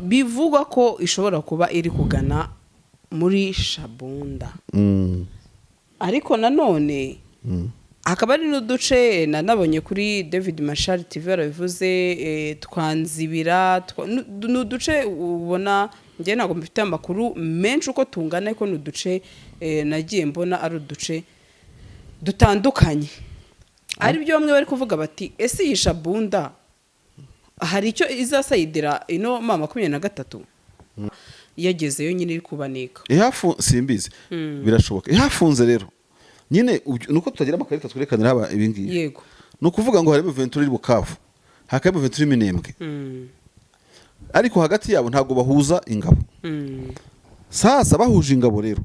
Bivugwa ko ishobora kuba iri kugana muri Shabunda, ariko nanone hakaba hari n'uduce nanabonye kuri David Mashari TV yarabivuze, twa Nzibira, ni uduce ubona njye ntabwo mfite amakuru menshi uko tungana, ariko ni uduce nagiye mbona ari uduce dutandukanye, ari byo bamwe bari kuvuga bati: "Ese iyi Shabunda hari icyo izasayidira ino M23 yagezeyo nyine iri kubanika?" Ihafu simbizi, birashoboka. Ihafunze rero nyine nuko tutagira amakarita twerekanira haba ibi ngibi. Ni ukuvuga ngo harimo Ventura iri Bukavu, hakaba Ventura Minembwe, ariko hagati yabo ntabwo bahuza ingabo. Sasa bahuje ingabo rero,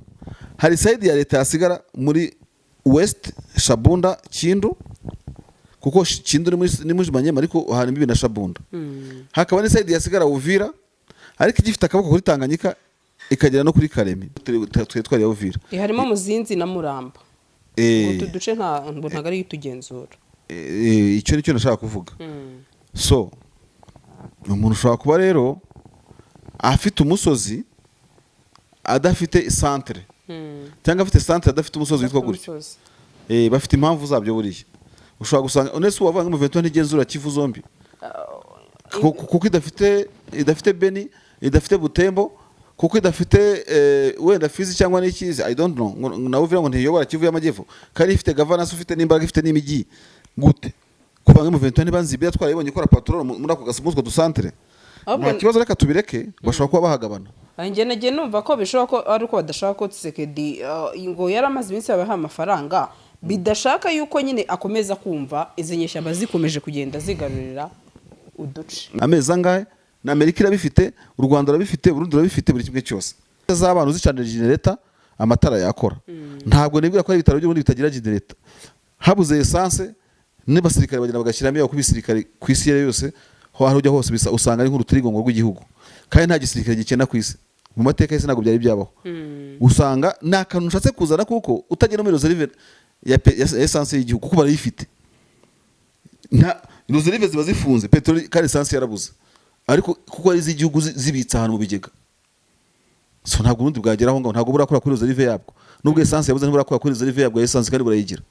hari side ya leta yasigara muri West Shabunda, Kindu, kuko Kindu ni muri Manyema, ariko hari imbibi na Shabunda. Hakaba n'iside yasigara Uvira, ariko igifite akaboko kuri Tanganyika, ikagera no kuri Kalemi, teritwari ya Uvira. Harimo Muzinzi na Muramba. Utu duce ntabwo ari utugenzura. Icyo nicyo nashaka kuvuga. So umuntu ushobora kuba rero afite umusozi adafite santere, cyangwa afite santere adafite umusozi witwa gutyo. Umusozi. Bafite impamvu zabyo. Buriya ushobora gusanga unese uwavuga ngo Ventura ntigenzura Kivu zombi, kuko idafite Beni, idafite Butembo, kuko idafite wenda Fizi cyangwa n'ikizi, I don't know, ngo nawe uvuga ngo ntiyobora Kivu y'Amajyepfo kandi ifite governance, ufite n'imbaraga, ifite n'imijyi gute? Kuva ngo Ventura niba Nzibira twarayibonye ikora patrol muri ako gasi, muri utwo dusantere. Ahubwo nta kibazo, reka tubireke, bashobora kuba bahagabana. Njye nagiye numva ko bishoboka ko ari uko badashaka ko Tshisekedi, ngo yari amaze iminsi yabahaye amafaranga, bidashaka yuko nyine akomeza kumva izi nyeshyamba zikomeje kugenda zigarurira uduce. Amezi angahe na Amerika irabifite, u Rwanda rurabifite, Burundi rurabifite, buri kimwe cyose z'abantu zicanira genereta, amatara yakora. Ntabwo nibwira ko ari ibitaro by'ubundi bitagira genereta. Habuze essence n'abasirikare bagenda bagashyiramo yabo, kuko ibisirikare ku isi iyo yose aho ujya hose bisa usanga ari nk'urutirigongo rw'igihugu, kandi nta gisirikare gikena ku isi. Mu mateka y'isi ntabwo byari byabaho. Usanga ni akantu ushatse kuzana, kuko utagira muri réserve ya essence y'igihugu, kuko barayifite, nta réserve ziba zifunze peteroli kandi essence yarabuze, ariko kuko ari iz'igihugu zibitse ahantu mu bigega. So ntabwo ubundi bwagera aho ngaho, ntabwo burakora kuri réserve yabwo. Nubwo essence yabuze, ntiburakora kuri réserve yabwo ya essence, kandi burayigira.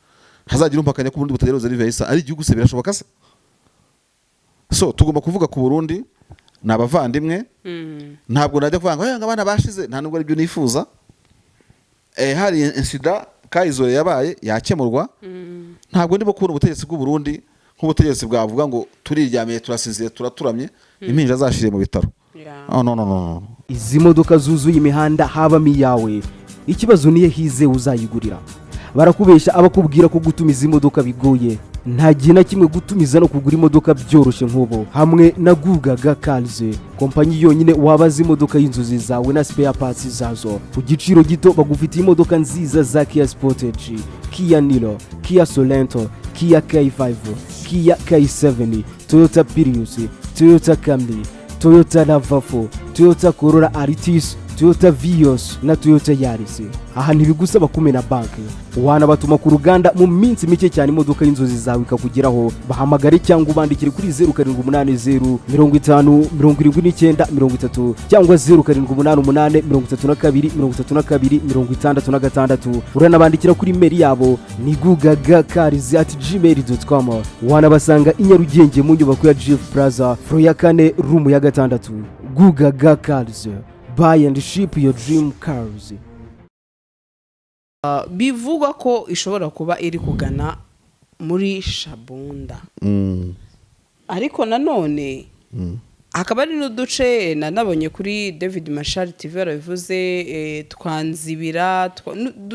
Hazagira umpakanya ko ubundi butagira réserve ya essence ari igihugu se? Birashoboka se? So tugomba kuvuga ku Burundi, ni abavandimwe. Ntabwo najya kuvuga ngo: "Eh, ngo abana bashize", nta nubwo aribyo nifuza. Hari incident kayizore yabaye yakemurwa. Ntabwo ndimo kubona ubutegetsi bw'u Burundi nk'ubutegetsi bwavuga ngo turiryamiye, turasinziriye, turaturamye, impinja zashiriye mu bitaro. Oh, no, no, no, no. Izi modoka zuzuye imihanda habamo iyawe? Ikibazo niyo hizewe uzayigurira. Barakubeshya abakubwira ko gutumiza imodoka bigoye. Nta gihe na kimwe gutumiza no kugura imodoka byoroshye nk'ubu hamwe na Gugaga Cars, kompanyi yonyine wabaza imodoka y'inzozi zawe na spare parts zazo ku giciro gito. Bagufitiye imodoka nziza za Kia Sportage, Kia Niro, Kia Sorento, Kia K5, Kia K7, Toyota Prius, Toyota Camry, Toyota RAV4, Toyota Corolla Altis, Toyota Vios na Toyota Yaris. Aha ntibigusaba kumena banki, wanabatuma ku ruganda mu minsi mike cyane imodoka y'inzozi zawe ikakugeraho. Bahamagare cyangwa ubandikire kuri 0780507930 cyangwa 0788323266. Uranabandikira kuri email yabo ni gugagacars@gmail.com. Wanabasanga i Nyarugenge mu nyubako ya GF Plaza, floor ya kane, room ya gatandatu. Gugaga Cars, buy and ship your dream cars. Bivugwa ko ishobora kuba iri kugana muri Shabunda, ariko nanone hakaba hari n'uduce nanabonye kuri David Mashari TV yarabivuze, twa Nzibira,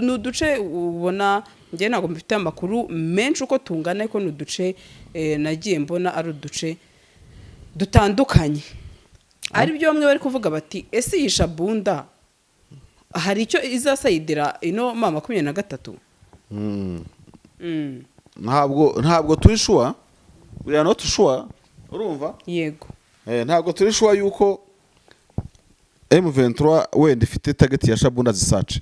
ni uduce ubona njye ntabwo mfite amakuru menshi uko tungana, ariko ni uduce nagiye mbona ari uduce dutandukanye, ari byo bamwe bari kuvuga bati: "Ese iyi Shabunda hari icyo izasayidira ino M23?" Ntabwo turi sure, we are not sure, urumva? Yego. Ntabwo turi sure yuko M23 wenda ifite target ya Shabunda zisace.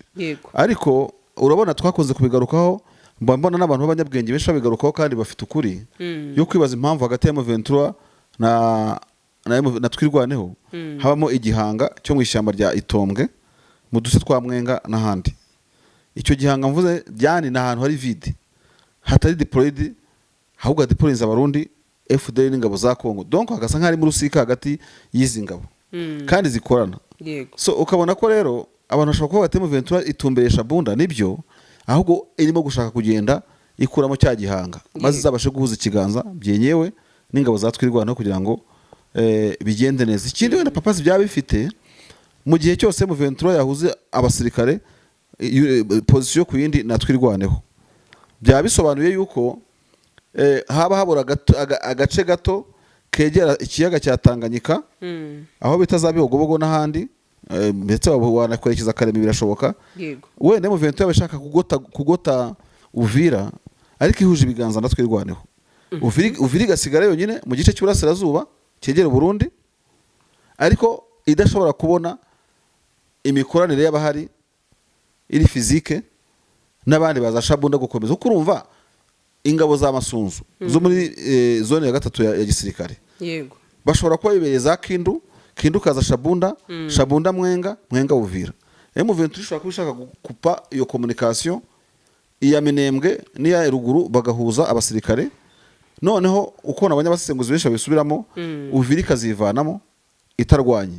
Ariko urabona twakunze kubigarukaho, mba mbona n'abantu b'abanyabwenge benshi babigarukaho kandi bafite ukuri yo kwibaza impamvu hagati ya M23 na na Twirwaneho, habamo igihanga cyo mu ishyamba rya Itombwe, mu duce twa Mwenga n'ahandi. Icyo gihanga mvuze byani ni ahantu hari vide, hatari deployed, ahubwo hadeployinze Abarundi, FDL n'ingabo za Congo. Donc hagasa nk'aho ari mu rusika hagati y'izi ngabo kandi zikorana. So ukabona ko rero abantu bashobora kuvuga bati M23 itumbereye Shabunda. Nibyo, ahubwo irimo gushaka kugenda ikuramo cya gihanga, maze izabashe guhuza ikiganza byenyewe n'ingabo za Twirwaneho kugira ngo bigende neza. Ikindi wenda purpose byaba bifite, mu gihe cyose M23 yahuze abasirikare position ku yindi na Twirwaneho, byaba bisobanuye yuko haba habura agace gato kegera ikiyaga cya Tanganyika, aho bita za Bibogobogo n'ahandi, ndetse wanakwerekeza Karemi, birashoboka. Wenda M23 yaba ishaka kugota Uvira, ariko ihuje ibiganza na Twirwaneho, Uvira igasigara yonyine mu gice cy'uburasirazuba cyegera Burundi, ariko idashobora kubona imikoranire y'abahari iri physique n'abandi baza Shabunda gukomeza, kuko urumva ingabo za Masunzu zo muri zone ya gatatu ya gisirikare bashobora kuba bibereye za Kindu, Kindu kaza Shabunda, Shabunda Mwenga, Mwenga Uvira. M23 ishobora kuba ishaka gukupa iyo communication, iya Minembwe n'iya ruguru, bagahuza abasirikare. Noneho uko nabonye abasesenguzi benshi babisubiramo, Uvira ikazivanamo itarwanye,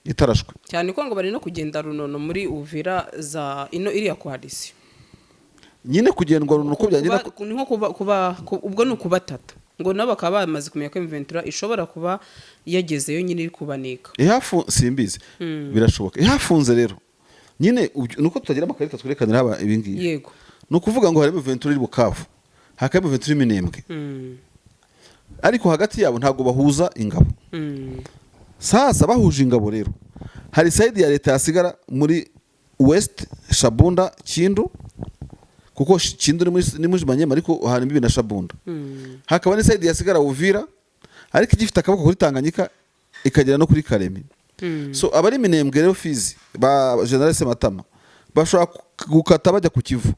itarashwe. Cyane ko ngo bari no kugenda runono muri Uvira za ino iriya coalition. Nyine kugendwa runono uko byagenda. Ni nko kuba, ubwo ni ukubatata, ngo nabo bakaba bamaze kumenya ko M23 ishobora kuba yagezeyo nyine iri kubanika. Ihafu simbizi, birashoboka. Ihafunze rero nyine nuko tutagira amakarita twerekanira haba ibi ngibi. Ni ukuvuga ngo harimo M23 iri Bukavu, hakaba M23 iri Minembwe, ariko hagati yabo ntabwo bahuza ingabo. Sasa bahuje ingabo rero, hari side ya leta yasigara muri West Shabunda, Kindu, kuko Kindu ni muri Manyema, ariko hari imbibi na Shabunda. Hakaba n'iside yasigara Uvira, ariko igifite akaboko kuri Tanganyika, ikagera no kuri Karemi. So abari Minembwe rero, Fizi ba General Sematama, bashobora gukata bajya ku Kivu,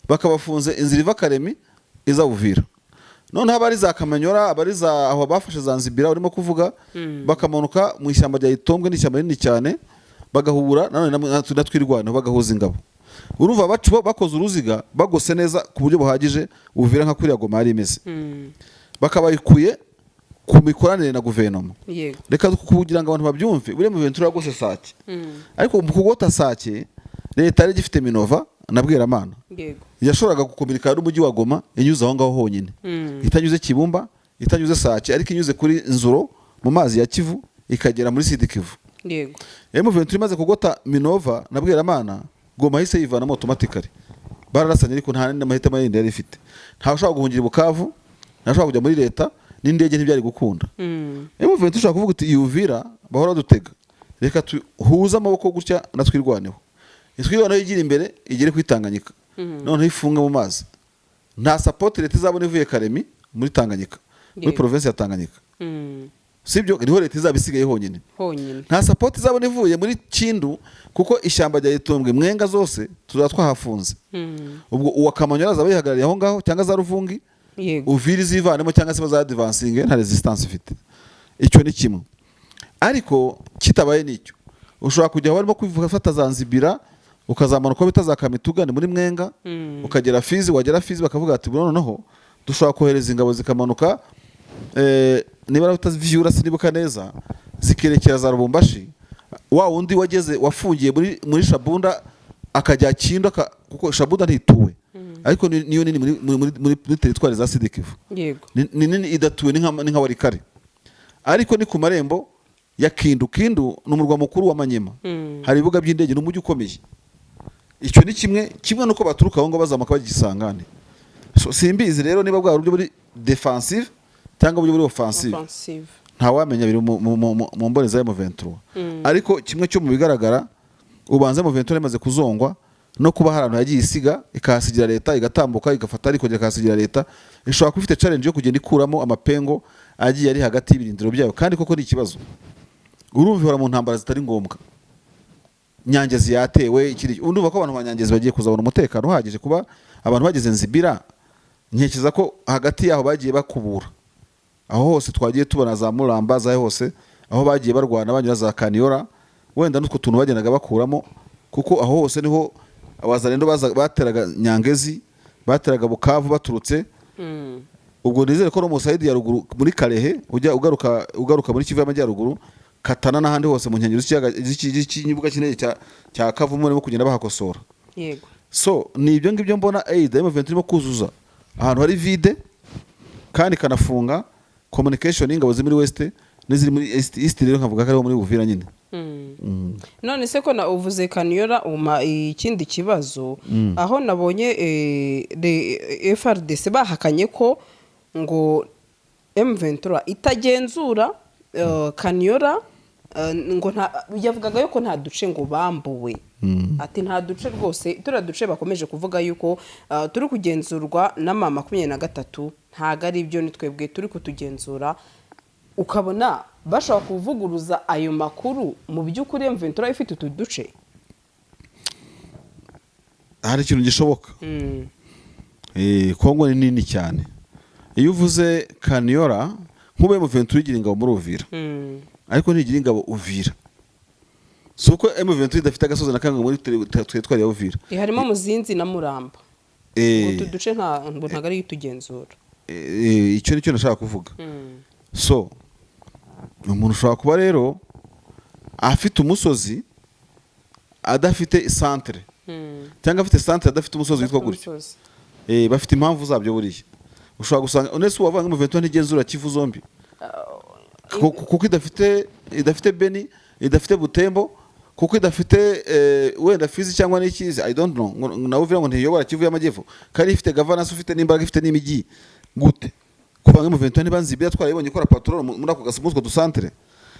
bakabafunze inzira iva Karemi iza Uvira. Noneho abari za Kamanyora, abari za aho bafashe za Nzibira urimo kuvuga, bakamanuka mu ishyamba rya Itombwe, n'ishyamba rinini cyane, bagahura nanone na Twirwaneho, bagahuza ingabo. Urumva bacu bo bakoze uruziga, bagose neza ku buryo buhagije Uvira nka kuriya Goma yari imeze, bakabayikuye ku mikoranire na guverinoma. Reka kugira ngo abantu babyumve, buriya M23 yagose Sake, ariko mu kugota Sake leta yari igifite Minova na Bweramana. Yashoboraga gukominikana n'umujyi wa Goma inyuze aho ngaho honyine, itanyuze Kibumba, itanyuze Sake, ariko inyuze kuri Nzuro mu mazi ya Kivu, ikagera muri Sud Kivu. M23 imaze kugota Minova na Bweramana, Goma yahise yivanamo automatically. Bararasanye, ariko nta n'andi mahitamo yindi yari ifite. Ntawe ushobora guhungira i Bukavu, ntawe ushobora kujya muri leta n'indege, ntibyari gukunda. M23 ushobora kuvuga uti Uvira bahora dutega, reka tuhuze amaboko gutya na Twirwaneho, Twirwaneho igira imbere igere kuri Tanganyika, noneho ifunge mu mazi. Nta support leta izabona ivuye Karemi muri Tanganyika, muri province ya Tanganyika. Sibyo? Niho leta izaba isigaye honyine. Honyine. Nta support izabona ivuye muri Kindu, kuko ishyamba rya Itombwe, Mwenga zose tuzaba twahafunze. Ubwo uwa Kamanyola azaba yihagarariye aho ngaho cyangwa za Ruvungi. Uvira izivanemo cyangwa se bazadivansinge, nta resistance ifite. Icyo ni kimwe. Ariko kitabaye n'icyo, ushobora kujya aho barimo gufata za Nzibira, ukazamanuka uko bita za Kamituga, ni muri Mwenga, ukagera Fizi. Wagera Fizi bakavuga ati noneho dushobora kohereza ingabo zikamanuka, niba ari utavyura sinibuka neza, zikerekera za Lubumbashi. Wa wundi wageze wafungiye muri Shabunda akajya Kindu, kuko Shabunda ntituwe, ariko niyo nini muri teritwari za Sud Kivu. Ni nini idatuwe, ni nka Walikale, ariko ni ku marembo ya Kindu. Kindu ni umurwa mukuru wa Manyema. Hari ibibuga by'indege, ni umujyi ukomeye. Icyo ni kimwe. Kimwe nuko baturuka aho ngo bazamuka bajya Isangane. So, simbizi rero niba bwaba uburyo buri defensive cyangwa uburyo buri offensive. Offensive. Ntawamenya, biri mu mboni za M23. Ariko kimwe cyo mu bigaragara, ubanza M23 imaze kuzongwa no kuba hari ahantu yagiye isiga, ikahasigira leta, igatambuka igafata, ariko ikahasigira leta, ishobora kuba ifite challenge yo kugenda ikuramo amapengo agiye ari hagati y'ibirindiro byayo. Kandi koko ni ikibazo, urumva ihora mu ntambara zitari ngombwa. Nyangezi yatewe ikiri, urumva ko abantu ba Nyangezi bagiye kuzabona umutekano uhagije. Kuba abantu bageze Nzibira, ntekereza ko hagati yaho bagiye bakubura aho hose twagiye tubona za Muramba, za hose Aho bagiye barwana banyura za Kaniyora, wenda n'utwo tuntu bagendaga bakuramo, kuko aho hose niho Abazalendo bateraga Nyangezi, bateraga Bukavu baturutse. Ubwo nizere ko no mu side ya ruguru muri Kalehe, ujya ugaruka muri Kivu y'Amajyaruguru, Katana n'ahandi hose mu nkengero z'ikiyaga z'ikibuga cy'indege cya Kavumu, barimo kugenda bahakosora. So ni ibyo ngibyo mbona. Aida M23 irimo kuzuza ahantu hari vide kandi ikanafunga communication y'ingabo ziri muri west n'iziri muri east. East rero nkavuga ko ariho muri Uvira nyine. None se ko na uvuze Kaniyora, uma ikindi kibazo aho nabonye FARDC bahakanye ko ngo M23 itagenzura Kaniyora, ngo nta yavugaga yuko nta duce ngo bambuwe, ati nta duce rwose, turiya duce bakomeje kuvuga yuko turi kugenzurwa na M23, ntago ari ibyo, ni twebwe turi kutugenzura. Ukabona bashobora kuvuguruza ayo makuru, mu by'ukuri M23 ifite utu duce. Hari ikintu gishoboka. Kongo ni nini cyane. Iyo uvuze Kaniyora, nk'ubu M23 igira ingabo muri Uvira, ariko ntigira ingabo Uvira. Si uko M23 idafite agasozi na kamwe muri teritwari ya Uvira. Harimo Muzinzi na Muramba. Utu duce ngo ntabwo ariyo itugenzura. Icyo nicyo nashaka kuvuga. So umuntu ushobora kuba rero afite umusozi adafite santere, cyangwa afite santere adafite umusozi witwa gutyo. Umusozi. Bafite impamvu zabyo. Buriya ushobora gusanga unese uwavuga ngo M23 ntigenzura Kivu zombi kuko idafite Beni, idafite Butembo, kuko idafite wenda Fizi cyangwa n'ikizi, I don't know. Nawe uvuga ngo ntiyobora Kivu y'Amajyepfo kandi ifite governance, ufite n'imbaraga, ifite n'imijyi, gute kuva ngo M23 ntibanzibira? Twarayibonye ikora patrol muri ako gasi, muri utwo dusantere.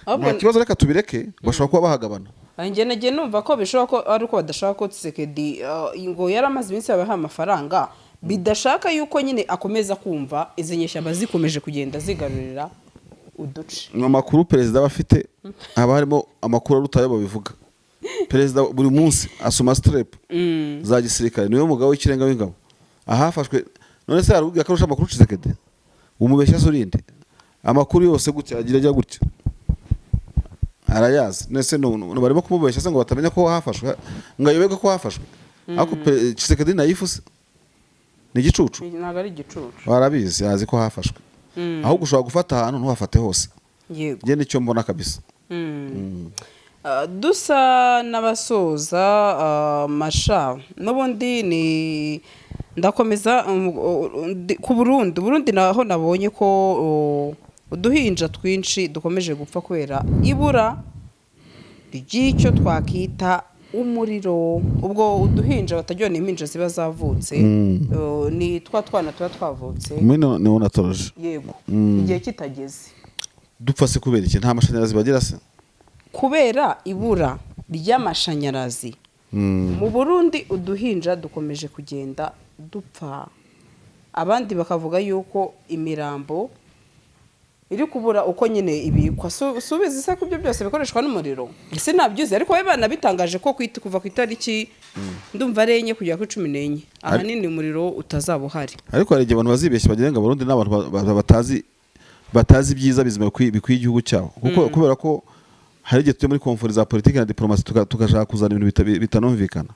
Ahubwo Nta kibazo, reka tubireke, bashobora kuba bahagabana. Njye nagiye numva ko bishobora ko ari uko badashaka ko Tshisekedi, ngo yari amaze iminsi yabaha amafaranga, bidashaka yuko nyine akomeza kumva izi nyeshyamba zikomeje kugenda zigarurira uduce. Mu makuru perezida aba afite haba harimo amakuru aruta ayo babivuga. Perezida buri munsi asoma sitrep za gisirikare, niwe mugabo w'ikirenga w'ingabo ahafashwe. None se hari ko arusha amakuru Tshisekedi? Umubeshya se urinde amakuru yose gutya agira ajya gutya arayazi. None se barimo kumubeshya se ngo batamenya ko hafashwe, ngo ayoberwe ko hafashwe? Ariko Tshisekedi nayifu se ni igicucu? Ntabwo ari igicucu. Barabizi, azi ko hafashwe. Ahubwo ushobora gufata ahantu ntuhafate hose. Njye nicyo mbona kabisa. Dusa n'abasoza, masha n'ubundi ni ndakomeza ku Burundi. Burundi naho nabonye ko uduhinja twinshi dukomeje gupfa kubera ibura ry'icyo twakita umuriro. Ubwo uduhinja batagira ni impinja ziba zavutse, ni twa twana tuba twavutse muri neonatology. Yego, igihe kitageze. Dupfa se kubera iki? Nta mashanyarazi bagira se? Kubera ibura ry'amashanyarazi mu Burundi, uduhinja dukomeje kugenda dupfa, abandi bakavuga yuko imirambo iri kubura uko nyine ibikwa. Subizi se ko ibyo byose bikoreshwa n'umuriro? Ese nabyuze, ariko we banabitangaje ko kuva ku itariki ndumva ari 4 kugera kuri 14 ahanini umuriro utazaba uhari. Ariko hari igihe abantu bazibeshya bagira ngo Abarundi ni abantu batazi ibyiza bizima bikwiye igihugu cyabo, kuko kubera ko hari igihe tujya muri conflits za politiki na diplomasi, tugashaka kuzana ibintu bitanumvikana.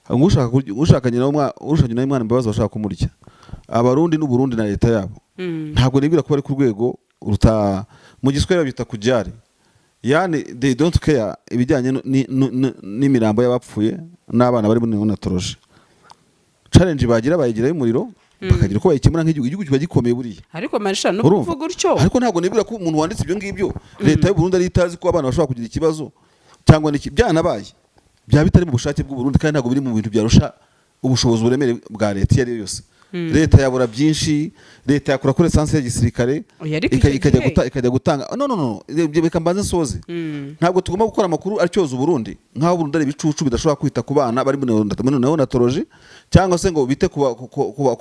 Ushaka nyina w'umwana imbabazi bashaka kumurya. Abarundi n'Uburundi na leta yabo, ntabwo nibwira ko bari ku rwego ruta mu Giswahili babyita kujali, yani they don't care ibijyanye n'imirambo y'abapfuye n'abana bari muri neonatology. Challenge bagira bayigira y'umuriro, bakagira uko bayikemura nk'igihugu. Igihugu kiba gikomeye buriya. Ariko marisha no Urumva? kuvuga utyo. Ariko ntabwo nibwira ko umuntu wanditse ibyo ngibyo, leta y'u Burundi ari itazi ko abana bashobora kugira ikibazo cyangwa n'iki byanabaye, byaba bitari mu bushake bw'u Burundi, kandi ntabwo biri mu bintu byarusha ubushobozi uburemere bwa leta iyo ari yo yose. Leta yabura byinshi, leta yakura kuri essence ya gisirikare Oya, ariko icyo ikajya gihe ikajya gutanga. No, no, no, ibyo reka mbanze nsoze. Ntabwo tugomba gukora amakuru atyoza Uburundi nk'aho Burundi ari ibicucu bidashobora kwita ku bana bari muri neonatology, cyangwa se ngo bite ku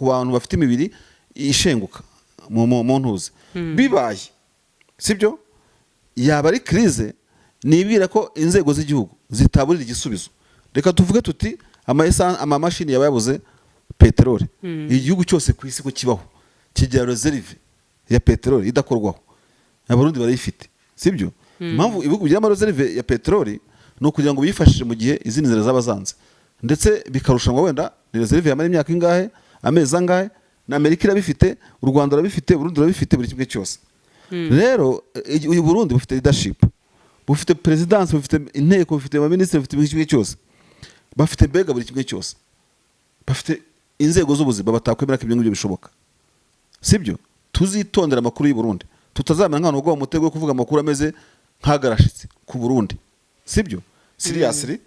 bantu bafite imibiri ishenguka mu ntuzi. Bibaye sibyo, yaba ari crise nibwira ko inzego z'igihugu zitaburira igisubizo. Reka tuvuge tuti amamashini yaba yabuze peteroli. Igihugu cyose ku isi ko kibaho kigira réserve ya peteroli idakorwaho, Abarundi barayifite, sibyo? Impamvu ibihugu bigira ama réserve ya peteroli ni ukugira ngo biyifashishe mu gihe izindi nzira zaba zanze, ndetse bikarushanwa wenda ni réserve yamara imyaka ingahe, amezi angahe. Na Amerika irabifite, u Rwanda rurabifite, Burundi rurabifite, buri kimwe cyose. Rero uyu Burundi bufite leadership, bufite perezidansi, bufite inteko, bufite abaminisitiri, bufite buri kimwe cyose, bafite mbega buri kimwe cyose, bafite inzego z'ubuzima. Batakwemera ko ibyo ngibyo bishoboka, sibyo? Tuzitondera amakuru y'u Burundi, tutazamera nk'ahantu bagwa mu mutego wo kuvuga amakuru ameze nk'agarashitse ku Burundi, sibyo? Seriously,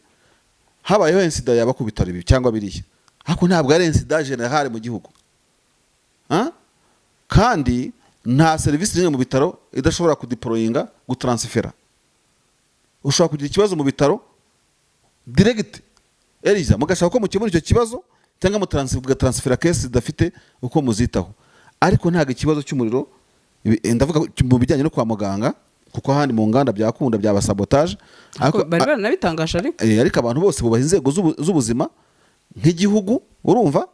habayeho incident yaba ku bitaro ibi cyangwa biriya, ariko ntabwo ari incident générale mu gihugu. Ah? Kandi nta serivisi n'imwe mu bitaro idashobora kudeployinga, gutransfera. Ushobora kugira ikibazo mu bitaro direct eriza, mugashaka ko mukemura icyo kibazo cyangwa mugatransfera case zidafite uko muzitaho. Ariko ntabwo ikibazo cy'umuriro ndavuga mu bijyanye no kwa muganga, kuko ahandi mu nganda byakunda, byaba sabotage. Ariko bari baranabitangaje ariko. Ariko abantu bose bubaha inzego z'ubuzima nk'igihugu, urumva,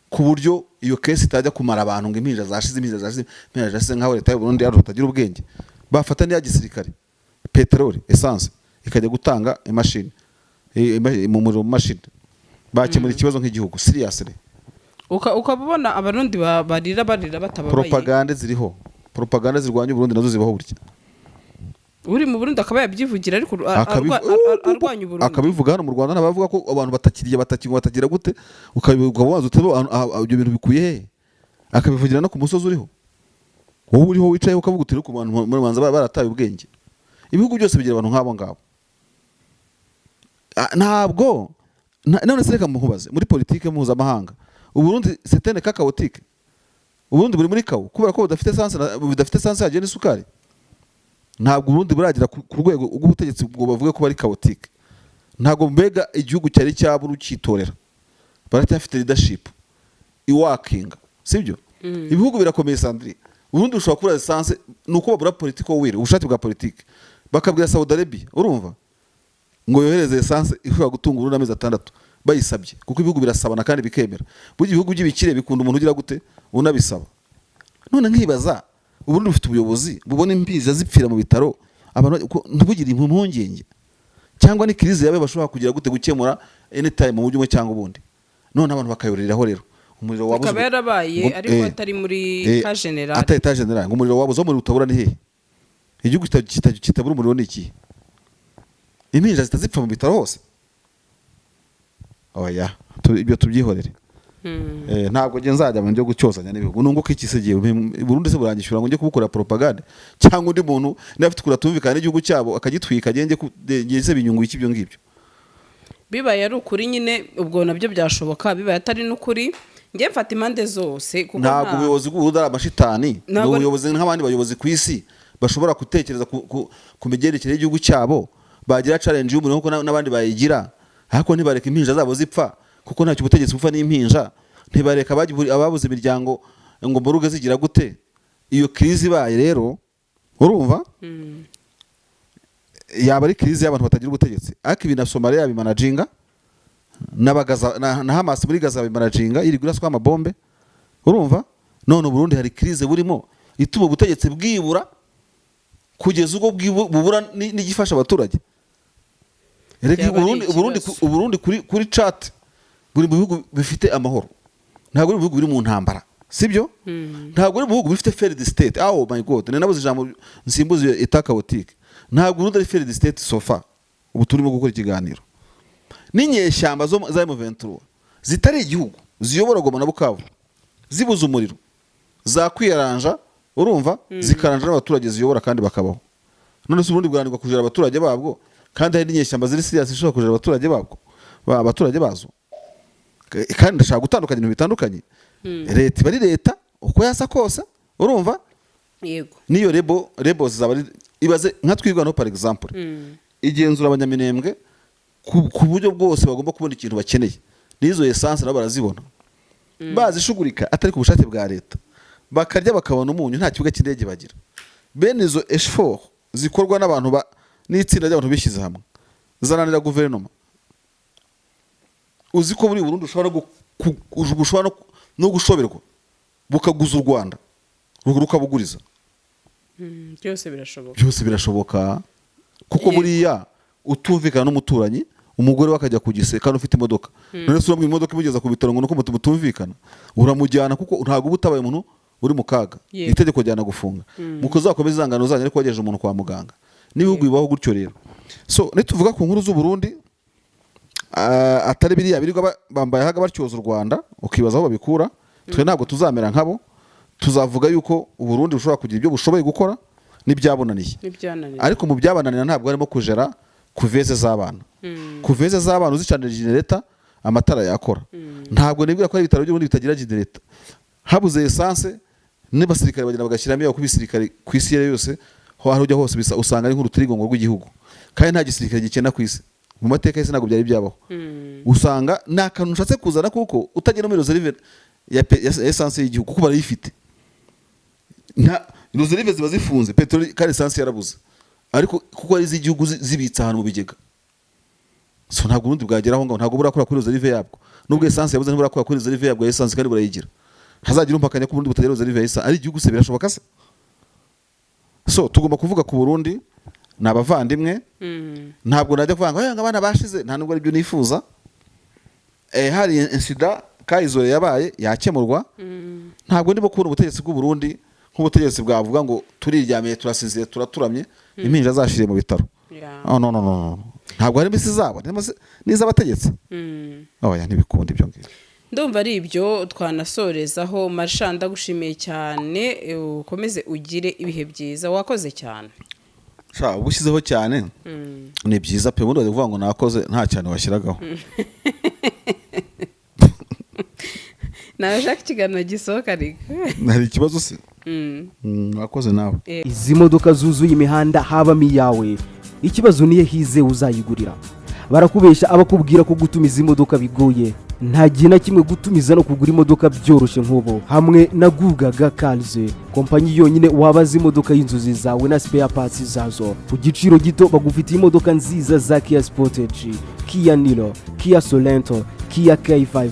ku buryo iyo case itajya kumara abantu ngo impinja zashize, impinja zashize, impinja zashize, nk'aho leta y'u Burundi yacu batagira ubwenge. Bafata n'iya gisirikare peteroli, essence, ikajya gutanga imashini, mu muriro mu mashini, bakemura ikibazo nk'igihugu, seriously. Ukaba ubona Abarundi barira barira batababaye. Propagande ziriho, propagande zirwanya Uburundi nazo zibaho burya. Uri mu Burundi akaba yabyivugira, ariko arwanya Uburundi. Akabivuga. Hano mu Rwanda ntabavuga ko abantu batakiriye, batakinywa, batagira gute? Ukaba waza uti ibyo bintu bikuye hehe? Akabivugira no ku musozi uriho, wowe uriho wicaye, ukavuga uti ku bantu muri Rwanda barataye ubwenge. Ibihugu byose bigira abantu nk'abo ngabo. Ntabwo none se reka muhubaze, muri politike mpuzamahanga Uburundi c'est un cas chaotique? Uburundi buri muri chaos kubera ko budafite essence, budafite essence yagiye n'isukari. Ntabwo Uburundi buragera ku rwego rw'ubutegetsi ngo bavuge ko bari chaotique. Ntabwo mbega igihugu cyari cyabura ucyitorera, baracyafite leadership iwakinga, sibyo? Ibihugu birakomeye, Sandrine. Uburundi bushobora kubura essence, ni uko babura political will, ubushake bwa politike, bakabwira Saudi Arabia, urumva, ngo yohereze essence ishobora gutunga Uburundi amezi 6 bayisabye, kuko ibihugu birasabana kandi bikemera. Burya ibihugu by'ibikire bikunda umuntu ugira gute? Unabisaba. None nkibaza, Uburundi bufite ubuyobozi bubona impinja zipfira mu bitaro, abantu ntibugire impungenge, cyangwa ni crise yabe bashobora kugira gute? Gukemura anytime mu buryo bumwe cyangwa ubundi. None abantu bakayoreraho rero umuriro wabuze. Ikaba yarabaye ariko atari muri ka général. Atari cas général. Ngo umuriro wabuze, aho umuriro utabura ni hehe? Igihugu kitabura umuriro ni ikihe? Impinja zitazipfa mu bitaro hose? Oya, ibyo tubyihorere. Ntabwo njye nzajya mu byo gucyozanya n'ibihugu. Nunguka iki se? Gihe Burundi se buranyishyura ngo njye kubukorera propaganda? Cyangwa undi muntu niba afite ukuntu atumvikana n'igihugu cyabo akagitwika, agende ngeze binyungu iki ibyo ngibyo? Bibaye ari ukuri nyine, ubwo nabyo byashoboka. Bibaye atari n'ukuri, njye mfata impande zose kuko Ntabwo ubuyobozi bw'Uburundi ari amashitani, ni ubuyobozi nk'abandi bayobozi ku isi bashobora gutekereza ku migendekere y'igihugu cyabo. Bagira challenge y'umuriro nk'uko n'abandi bayigira, ariko ntibareka impinja zabo zipfa, kuko ntacyo ubutegetsi bupfa n'impinja. Ntibareka ababuze imiryango ngo mburuge zigira gute. Iyo crise ibaye rero, urumva, yaba ari crise y'abantu batagira ubutegetsi. Ariko ibi na Somalia yabimanaginga, n'abagaza na Hamas muri Gaza babimanaginga, yirirwa iraswa amabombe, urumva. None Uburundi hari crise burimo ituma ubutegetsi bwibura kugeza ubwo bubura n'igifasha abaturage. Erega Byaba ari Uburundi ikibazo. Uburundi kuri chat buri mu bihugu bifite amahoro, ntabwo buri mu bihugu biri mu ntambara, sibyo? Ntabwo buri mu bihugu bifite failed state. Oh my God, ni nabuze ijambo nsimbuze état chaotique. Ntabwo Uburundi ari failed state so far. Ubu turimo gukora ikiganiro n'inyeshyamba zo za M23 zitari igihugu, ziyobora Goma na Bukavu, zibuze umuriro zakwiyaranja, urumva, zikaranja n'abaturage ziyobora kandi bakabaho. None se Uburundi bwananirwa kujera abaturage babwo, kandi hari n'inyeshyamba ziri serious zishobora kujera abaturage babwo, abaturage bazo? Kandi ndashaka gutandukanya ibintu bitandukanye. Leta iba ari leta uko yasa kose, urumva? Yego. N'iyo rebels zaba ari, ibaze nka Twirwaneho par exemple, igenzura Abanyaminembwe ku buryo bwose bagomba kubona ikintu bakeneye, n'izo essence nabo barazibona, bazishugurika atari ku bushake bwa leta, bakarya bakabona umunyu. Nta kibuga cy'indege bagira. Bene izo effort zikorwa n'abantu n'itsinda ry'abantu bishyize hamwe zananira guverinoma? Uzi ko muri Burundi ushobora ushobora no gushoberwa bukaguza u Rwanda, rukabuguriza? Byose birashoboka. Byose birashoboka. Kuko buriya utumvikana n'umuturanyi, umugore we akajya ku gise kandi ufite imodoka, none se uramwima imodoka imugeza ku bitaro ngo nuko mutumvikana? Uramujyana, kuko ntabwo uba utabaye umuntu uri mu kaga. Itegeko ryana gufunga, mukuzakomeza izangano zanyu, ariko wagejeje umuntu kwa muganga. N'ibihugu bibaho gutyo rero. So nituvuga ku nkuru z'u Burundi, atari biriya birirwa bambaye haga batyoza u Rwanda, ukibaza aho babikura. Twe ntabwo tuzamera nkabo. Tuzavuga yuko u Burundi bushobora kugira ibyo bushoboye gukora n'ibyabunaniye. N'ibyananiye. Ariko mu byabananira ntabwo harimo kujera couveuse z'abana. Couveuse z'abana uzicanira genereta, amatara yakora. Ntabwo nibwira ko ari ibitaro by'ubundi bitagira genereta. Habuze essence, n'abasirikare bagenda bagashyiramo iyo, kuko ibisirikare ku isi iyo ari yo yose, aho ujya hose bisa usanga ari nk'urutirigongo rw'igihugu, kandi nta gisirikare gikena ku isi. Mu mateka y'isi ntabwo byari byabaho. Usanga ni akantu ushatse kuzana, kuko utagenda muri réserve ya essence y'igihugu, kuko barayifite. Nta réserve, ziba zifunze peteroli kandi essence yarabuze, ariko kuko ari iz'igihugu zibitse ahantu mu bigega. So ntabwo ubundi bwagera aho ngaho, ntabwo burakora kuri réserve yabwo. Nubwo essence yabuze, ntiburakora kuri réserve yabwo ya essence, kandi burayigira. Hazagira umpakanya ko ubundi butagira réserve ya essence ari igihugu se? Birashoboka se? So tugomba kuvuga ku Burundi, ni abavandimwe. Ntabwo najya kuvuga ngo: "Eh, ngo abana bashize." Nta nubwo aribyo nifuza. Hari incident kayizore yabaye, yakemurwa. Ntabwo ndimo kubona ubutegetsi bw'u Burundi nk'ubutegetsi bwavuga ngo turiryamiye, turasinziriye, turaturamye, impinja zashiriye mu bitaro. Oh, no, no, no, no. Ntabwo harimo isi zabo, harimo n'iz'abategetsi. Oya, ntibikunda ibyo ngibyo. Ndumva ari ibyo twanasorezaho. Marisha, ndagushimiye cyane, ukomeze ugire ibihe byiza, wakoze cyane. Sha, uba ushyizeho cyane. Ni byiza pe. Ubundi bajya kuvuga ngo nakoze, nta cyane washyiragaho. Nawe shaka ikiganiro gisohoka ariko. Hari ikibazo se? Wakoze nawe. Izi modoka zuzuye imihanda habamo iyawe? Ikibazo niyo hize uzayigurira. Barakubeshya abakubwira ko gutumiza imodoka bigoye. Nta gihe na kimwe gutumiza no kugura imodoka byoroshye nk'ubu hamwe na Gugaga Cars, kompanyi yonyine wabaza imodoka y'inzozi zawe na spare parts zazo ku giciro gito. Bagufitiye imodoka nziza za Kia Sportage, Kia Niro, Kia Sorento, Kia K5,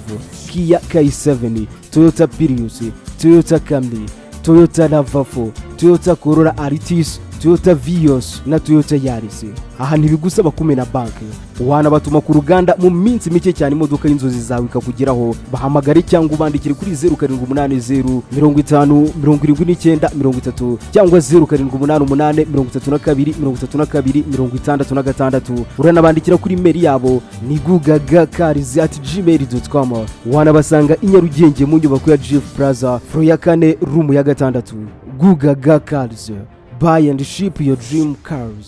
Kia K7, Toyota Prius, Toyota Camry, Toyota RAV4, Toyota Corolla Altis, Toyota Vios na Toyota Yaris. Aha ntibigusaba kumena banki, wanabatuma ku ruganda, mu minsi mike cyane imodoka y'inzozi zawe ikakugeraho. Bahamagare cyangwa ubandikire kuri 0780507930 cyangwa 0788323266. Uranabandikira kuri email yabo ni gugagacars@gmail.com. Wanabasanga i Nyarugenge mu nyubako ya GF Plaza, floor ya kane, room ya gatandatu. Gugaga Cars, buy and ship your dream cars.